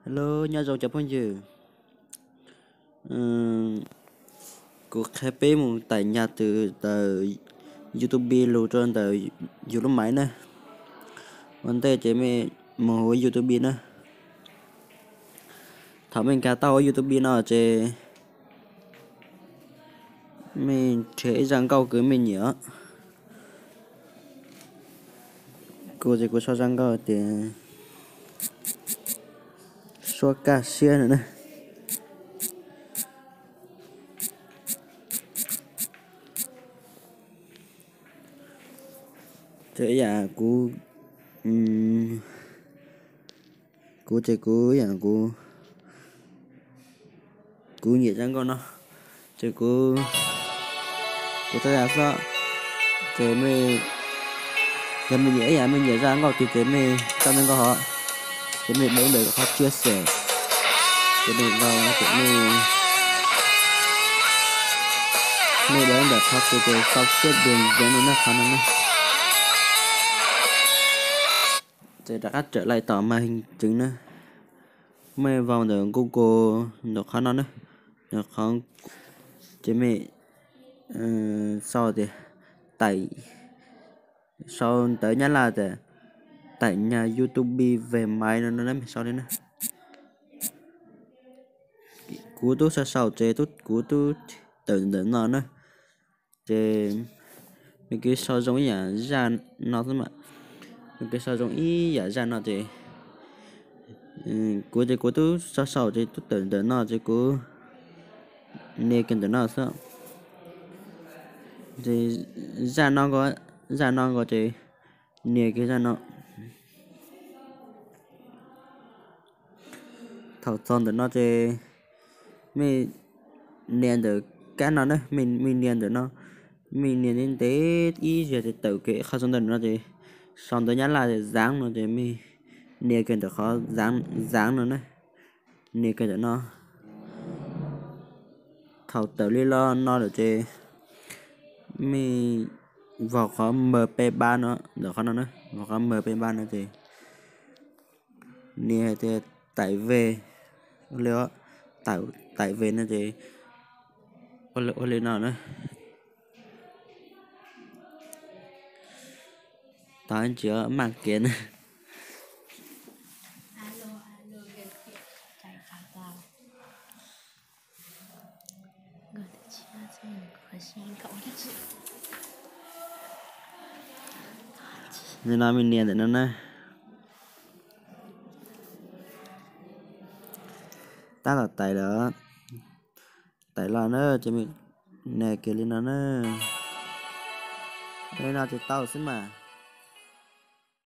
Hello, nyob zoo cov phooj ywg. Kuv qhia peb mus tải nhạc từ ntawm YouTube lug rau ntawm yus lub máy na. Ua ntej ces mej mus hauv YouTube na. Thaum mej nkag tau hauv YouTube no ces mej nrhiav ib zaj nkauj kws mej nyiam. Kuv ces kuv sau zaj nkauj tias Suab Kaj Siab no na. Ces yam kuv, kuv ces kuv yam kuv, kuv nyiam zaj nkauj no, ces kuv, kuv tso zaj xwb. Ces mej, yog mej nyiam ib yam, mej nyiam zaj nkauj twg ces mej tso zaj nkauj hov, ces mej dev ntawm qhov chia sẻ, ces mej, mej dev ntawm qhov kws tias sau xwb deg zev no na, qhov no na. Ces rov qab trở lại tus màn hình chính na. Mej vào ntawm Google ntawm qhov no na, ntawm qhov, ces mej sau tias tải, sau ntawv Nyab Laj tias tải nhạc YouTube về máy no na, mej sau li na. Kuv tub sau sau ces kuv tub tawm ntawm no na. Ces mej kis sau zoo ib yam zaj no xwb mas. Mej kis sau zoo ib yam zaj no ces kuv ces kuv tub sau sau ces tub tawm ntawm no ces kuv nias kiag ntawm no xwb. Ces zaj no, zaj no nkaus ces nias kiag zaj no. Thaum txog ntawm no ces mej nias ntawm kab no na, mej nias ntawm no, mej nias ntev ntev ib zaug ces tawm kiag qhov xov tooj ntawm no ces sau ntawv Nyab Laj tias dán no ces mej nias kiag ntawm qhov dán no na, nias kiag ntawm no. Thaum tawm li no lawm ces mej vau qhov M P ba no, ntawm qhov no na, vau qhov M P ba no ces nias hais tias tải về, tải về no ces ua li no na. Tau ntsis maj kev na. Li no mej nias ntawm no na. Tab tom tải lawm, tải los na ces mej nias kiag li no na. Li no ces tau xwb mas.